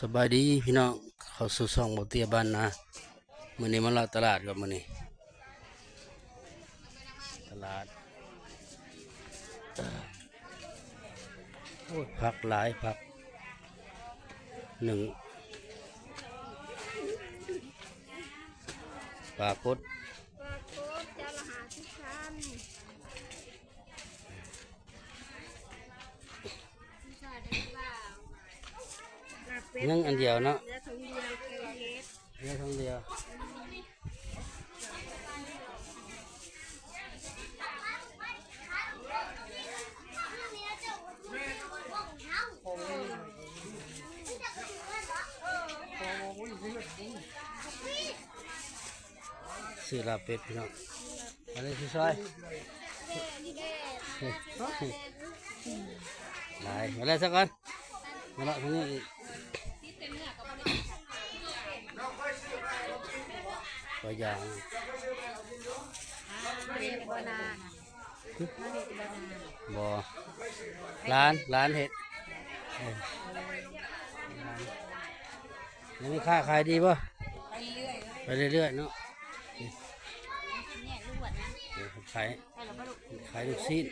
ສະບາຍດີພີ່ນ້ອງ ເຂົ້າສູ່ຊ່ອງບໍ່ເຕ້ຍບ້ານນາ. ມື້ນີ້ມາເລາະຕະຫຼາດກ່ອນ ມື້ນີ້ຕະຫຼາດ ໂອ້ຍ ຜັກຫຼາຍ ຜັກ ໜຶ່ງ ປາກົດ ປາກົດ ຈານລະຫ້າສິບພັນ. ຍັງອັນດຽວເນາະ ເຫຼືອຖົງດຽວ ເຫຼືອຖົງດຽວ. ຊື້ລາບເປັດພີ່ນ້ອງ ອັນນີ້ຊິຊອຍ ຫຼາຍ ມາແລ້ວຊະກ່ອນ ມາເລາະທາງນີ້ອີກ ຕົວຢ່າງ ເຮັດບໍ່ນານະ ເຮົາເຮັດບໍ່ນານະ ບໍ່ ຫຼານ ຫຼານເຮັດ ເອີ ຫຼານ ແລ້ວແມ່ຄ້າຂາຍດີບໍ່? ໄປເລື້ອຍໆ ໄປເລື້ອຍໆເນາະ ແມ່ລູກນະ ເອີ ຂາຍ ຂາຍລູກຊີ້ນ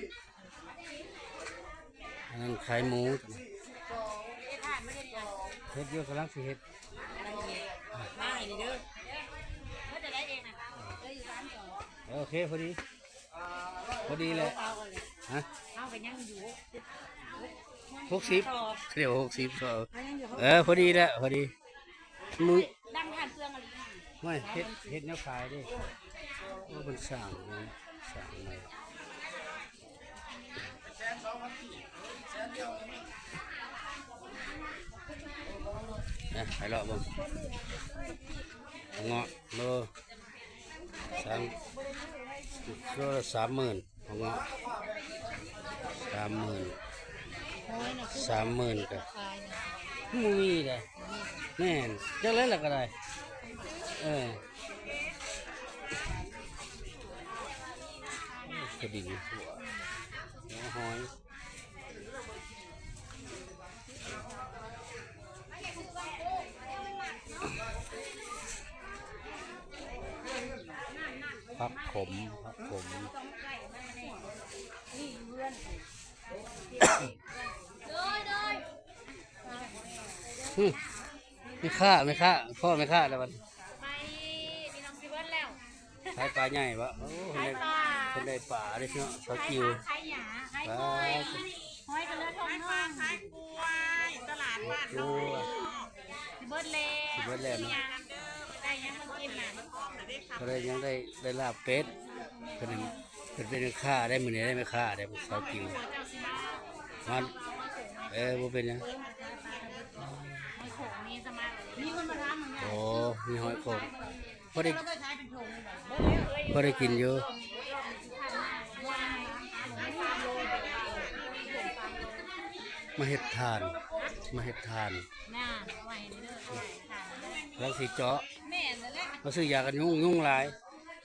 ອັນນັ້ນຂາຍໝູ ເຮັດຢູ່ ກຳລັງຊິເຮັດ ມາໃຫ້ເດີ ເອີ ໂອເຄ ພໍດີ ພໍດີແຫຼະ ຮະ ເຮົາກໍຍັງຢູ່ ຫົກສິບ ດຽວຫົກສິບ ເອີ ພໍດີແຫຼະ ພໍດີ ມື້ ດັງຜ່ານເຄື່ອງອີ່ຫຼີ ໂອ້ຍ ເຮັດ ເຮັດແນວຂາຍເດ້ ໂອ້ ເພິ່ນສ້າງ ສ້າງໃໝ່ ນະ ໄປເລາະເບິ່ງ ເງາະໂລ ສາມ ໂລລະສາມໝື່ນ ເງາະສາມໝື່ນ ສາມໝື່ນກໍບໍ່ມີເດ້ ແມ່ນ ຈັກແລ້ວລະກໍໄດ້ ເອີ ກະດິນຫົວ ຫົວຫອຍ. ຜັກຂົມ ຜັກຂົມ ອືມ ແມ່ຄ້າ ແມ່ຄ້າ ພໍ້ແມ່ຄ້າແລ້ວບັດນີ້ ໄປ ພີ່ນ້ອງຊິເບິດແລ້ວ ຂາຍປາໃຫຍ່ບໍ່? ໂອ້ ເພິ່ນໄດ້ ຂາຍປາ ເພິ່ນໄດ້ປາເດ້ເນາະ ສາວຈິວ ຂາຍຫຍ້າ ຂາຍກ້ອຍ ຫອຍກໍເຫຼືອທ້ອງໜຶ່ງ ຂາຍກ້ວຍ ຕະຫຼາດບ້ານເຮົາ ຊິເບິດແລ້ວ ຊິເບິດແລ້ວເນາະ ໄດ້ຫຍັງມາກິນນະ ກໍໄດ້ຫຍັງ ໄດ້ ໄດ້ລາບເປັດ ເພິ່ນ ເພິ່ນເປັນແມ່ຄ້າໄດ້ ມື້ນີ້ໄດ້ແມ່ຄ້າໄດ້ ສາວຈິວ ມາ ເອີ ບໍ່ເປັນຫຍັງ ໂອ້ ມີຫອຍໂຂງ ພໍໄດ້ ພໍໄດ້ກິນຢູ່ ມາເຮັດຖ່ານ ມາເຮັດຖ່ານ ກຳລັງຊິເຈາະ ມາຊື້ຢາກັນຍຸງ ຍຸງຫຼາຍ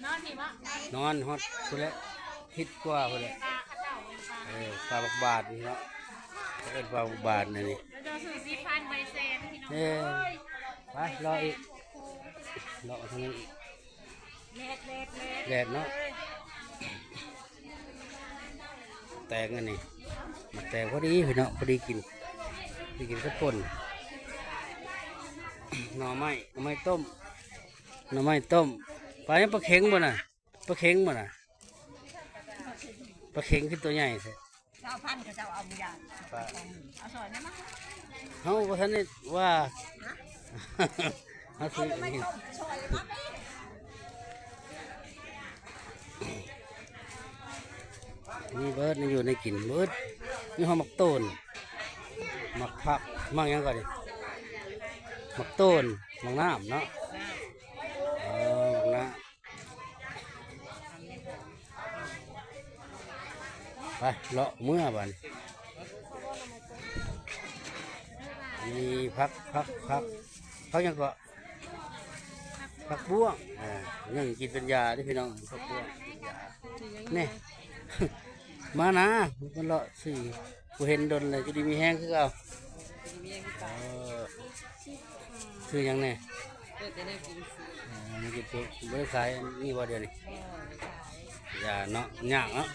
ນອນພີ້ບໍ? ນອນຮອດພຸ້ນແຫຼະ ທິດກວ່າພຸ້ນແຫຼະ ເອີ ປ່າບັກບາດນີ້ເນາະ ເອີ້ນປ່າບັກບາດນີ້ ເຈົ້າຊື້ສິບພັນ ໄປແສນ ເອີ ໄປເລາະອີກ ເລາະທາງນີ້ອີກ ແດດເນາະ ແຕງອັນນີ້ ໝາກແຕງພໍດີພີ່ນ້ອງ ພໍດີກິນ ພໍດີກິນກັບປົ່ນ ໜໍ່ໄມ້ ໜໍ່ໄມ້ຕົ້ມ ໜໍ່ໄມ້ຕົ້ມ ປາຫຍັງ ປາເຂັງບໍ່ນະ? ປາເຂັງບໍ່ນະ? ປາເຂັງຄືຕົວໃຫຍ່ແທ້ ຊາວພັນ ເຂົາເຈົ້າເອົາບໍ່ຢາກ ປາ ເອົາສອຍມາ ເຮົາບໍ່ທັນໄດ້ວ່າ ຮະ ເຮົາຊື້ ເອົາໄປຕົ້ມຊອຍມາ ມີເບິດ ມີຢູ່ໃນກິນເບິດ ມີຫອມໝາກໂຕນ ໝາກຜັກ ໝາກຫຍັງກໍດີ ໝາກໂຕນ ໝາກນ້ຳເນາະ ເອີ ໝາກນ້ຳ ໄປເລາະເມືອບາດນີ້ ມີຜັກ ຜັກ ຜັກ ຜັກຫຍັງເກາະ ຜັກບ້ວງ ເອີ ໜຶ່ງກິນເປັນຢາເດ້ພີ່ນ້ອງ ຜັກບ້ວງເປັນຢາ ນີ້ ມານະ ມາເລາະຊື້ ບໍ່ເຫັນດົນແລ້ວ ຢູ່ດີມີແຮງຄືເກົ່າ ມີຫຍັງ ເອີ ຊື້ຫຍັງແດ່? ເອີ ແຕ່ແນວກິນຊື້ ເອີ ແນວກິນຊື້ ບໍ່ໄດ້ຂາຍນີ້ບໍ່ດຽວນີ້? ບໍ່ ບໍ່ໄດ້ຂາຍ ຢ່າເນາະ ຍາກເນາະ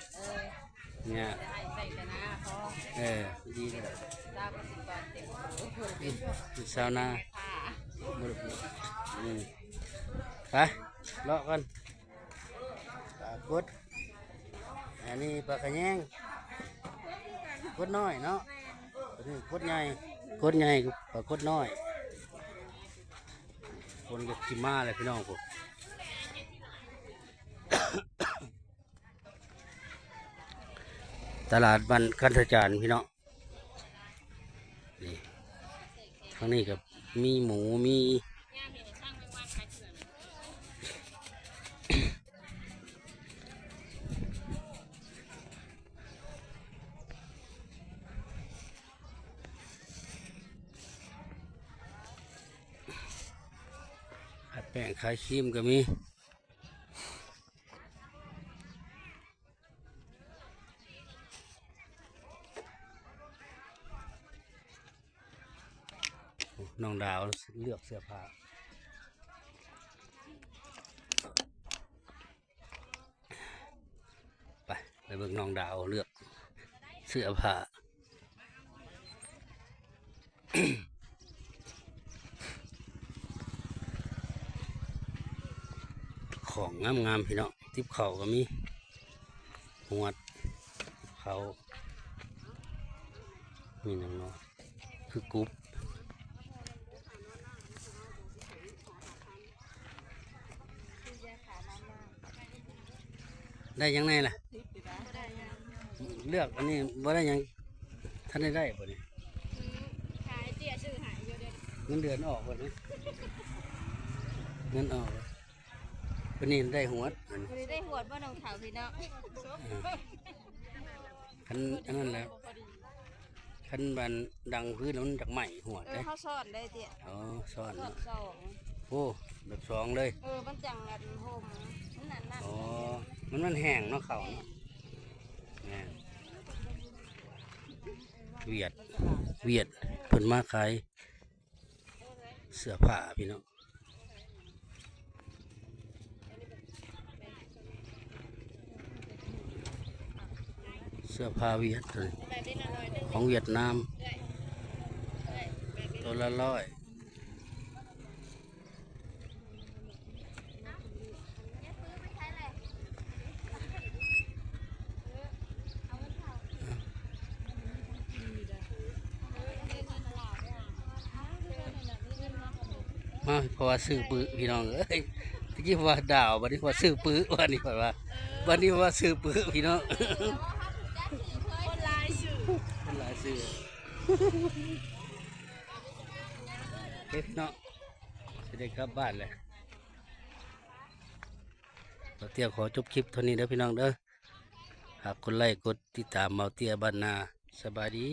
ເອີ ຍາກ ໄດ້ ໄດ້ແຕ່ນາພໍ ເອີ ດີແລ້ວ ຊາວກະສິກອນເຕັມ ຊາວນາ ບໍ່ໄດ້ ອືມ ໄປ ເລາະກ່ອນ ປາກົດ ອັນນີ້ປາຂະແຍງ ກົດນ້ອຍເນາະ ອັນນີ້ກົດໃຫຍ່ ກົດໃຫຍ່ ປາກົດນ້ອຍ ຝົນກໍຊິມາແລ້ວພີ່ນ້ອງ ພຸ້ນ ຕະຫຼາດບ້ານຄັນທະຈານພີ່ນ້ອງ ນີ້ ທາງນີ້ກໍມີໝູ ມີ ຂາຍແປ້ງຂາຍຄຣີມກໍມີ. ໂອ້ ນ້ອງດາວເລືອກເສື້ອຜ້າ ໄປ ໄປເບິ່ງນ້ອງດາວເລືອກເສື້ອຜ້າ. ຂອງງາມໆ ພີ່ນ້ອງ ຕິບເຂົ້າກໍມີ ຫວດ ເຂົ້າ ມີຫຍັງເນາະ ຄືກຸບ. ໄດ້ຫຍັງແດ່ລະ? ເລືອກອັນນີ້ບໍ່ໄດ້ຫຍັງ ທັນໄດ້ໄດ້ບໍ່ນີ້? ຂາຍເຈ້ຍຊື້ໃຫ້ຢູ່ເດ້ ເງິນເດືອນອອກບໍ່ນີ້? ເງິນອອກ ເພິ່ນນີ້ໄດ້ຫວດ ອັນນີ້ໄດ້ຫວດບໍ່ນ້ອງເຖົ້າພີ່ນ້ອງ? ເອີ ຄັນອັນນັ້ນແຫຼະ ຄັນມັນດັງພື້ນແລ້ວມັນຢາກໄໝ້ຫວດເດ້ ເອີ ເຮົາຊ້ອນໄດ້ຕິ? ອໍ ຊ້ອນເນາະ ຊ້ອນສອງ ໂອ້ ແບບສອງເລີຍ ເອີ ມັນຈັ່ງອັນຫົ່ມ ມັນອັນນັ້ນ ອໍ ມັນ ມັນແຫ້ງເນາະ ເຂົ້າເນາະ ແມ່ນ ຫວຽດ ຫວຽດ ເພິ່ນມາຂາຍ ເສື້ອຜ້າພີ່ນ້ອງ ເສື້ອຜ້າຫວຽດ ຂອງຫວຽດນາມ ໂຕລະຮ້ອຍ. ມາ ເພາະວ່າຊື້ປຶ ພີ່ນ້ອງເອີຍ ຕະກີ້ວ່າດາວ ບັດນີ້ວ່າຊື້ປຶ ບັດນີ້ຂ້ອຍວ່າ ບັດນີ້ວ່າຊື້ປຶ ພີ່ນ້ອງ ຄົນຫຼາຍຊື່ ຄົນຫຼາຍຊື່ ເຮັດເນາະ ຊິໄດ້ກັບບ້ານແລ້ວ. ບ່າວເຕ້ຍຂໍຈົບຄລິບເທົ່ານີ້ເດີພີ່ນ້ອງເດີ ຝາກກົດໄລ້ກົດຕິດຕາມບ່າວເຕ້ຍບ້ານນາ ສະບາຍດີ.